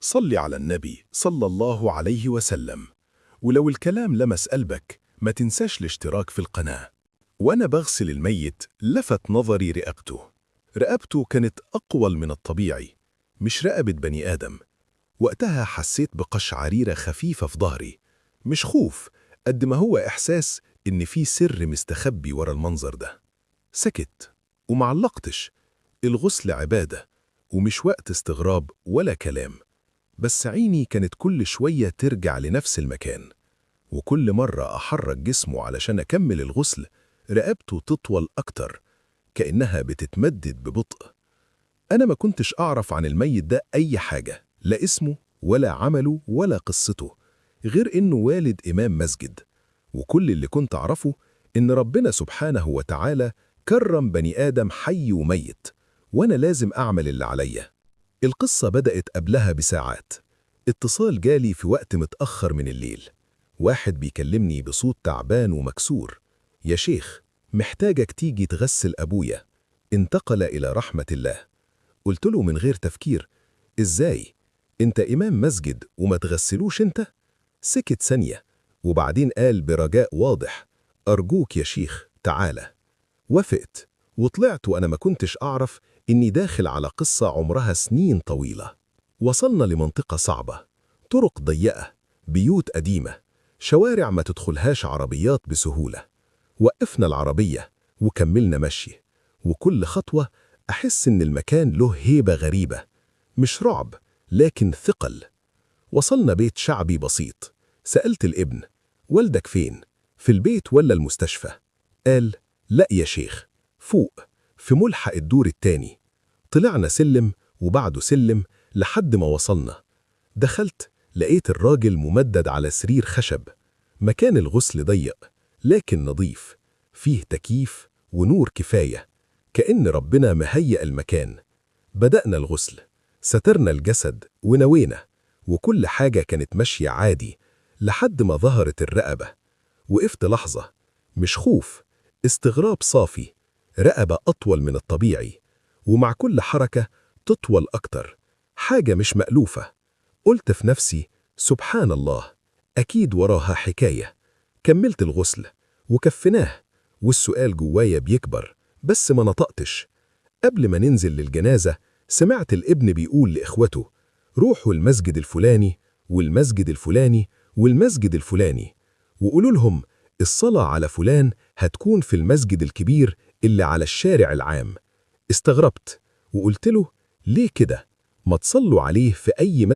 صلي على النبي صلى الله عليه وسلم. ولو الكلام لمس قلبك ما تنساش الاشتراك في القناة. وأنا بغسل الميت لفت نظري رقبته. رقبته كانت أقول من الطبيعي، مش رقبة بني آدم. وقتها حسيت بقشعريرة خفيفة في ظهري، مش خوف قد ما هو إحساس إن في سر مستخبي ورا المنظر ده. سكت ومعلقتش. الغسل عبادة ومش وقت استغراب ولا كلام، بس عيني كانت كل شوية ترجع لنفس المكان، وكل مرة أحرك جسمه علشان أكمل الغسل رقبته تطول أكتر، كأنها بتتمدد ببطء. أنا ما كنتش أعرف عن الميت ده أي حاجة، لا اسمه ولا عمله ولا قصته، غير إنه والد إمام مسجد. وكل اللي كنت أعرفه إن ربنا سبحانه وتعالى كرم بني آدم حي وميت، وأنا لازم أعمل اللي عليا. القصة بدأت قبلها بساعات. اتصال جالي في وقت متأخر من الليل، واحد بيكلمني بصوت تعبان ومكسور: يا شيخ، محتاجك تيجي تغسل أبويا، انتقل إلى رحمة الله. قلت له من غير تفكير: إزاي؟ أنت إمام مسجد وما تغسلوش أنت؟ سكت ثانية وبعدين قال برجاء واضح: أرجوك يا شيخ، تعالى. وافقت وطلعت، وأنا ما كنتش أعرف إني داخل على قصة عمرها سنين طويلة. وصلنا لمنطقة صعبة، طرق ضيقة، بيوت قديمة، شوارع ما تدخلهاش عربيات بسهولة. وقفنا العربية وكملنا مشي، وكل خطوة أحس إن المكان له هيبة غريبة، مش رعب لكن ثقل. وصلنا بيت شعبي بسيط. سألت الابن: والدك فين؟ في البيت ولا المستشفى؟ قال: لا يا شيخ، فوق في ملحق الدور التاني. طلعنا سلم وبعده سلم لحد ما وصلنا. دخلت لقيت الراجل ممدد على سرير خشب. مكان الغسل ضيق لكن نظيف، فيه تكييف ونور كفاية، كأن ربنا مهيأ المكان. بدأنا الغسل، سترنا الجسد ونوينا، وكل حاجة كانت ماشية عادي لحد ما ظهرت الرقبة. وقفت لحظة، مش خوف، استغراب صافي. رقبة أطول من الطبيعي، ومع كل حركة تطول أكتر، حاجة مش مألوفة. قلت في نفسي: سبحان الله، أكيد وراها حكاية. كملت الغسل وكفناه، والسؤال جوايا بيكبر، بس ما نطقتش. قبل ما ننزل للجنازة سمعت الابن بيقول لإخوته: روحوا المسجد الفلاني والمسجد الفلاني والمسجد الفلاني، وقولوا لهم الصلاة على فلان هتكون في المسجد الكبير اللي على الشارع العام. استغربت وقلت له: ليه كده؟ ما تصلوا عليه في أي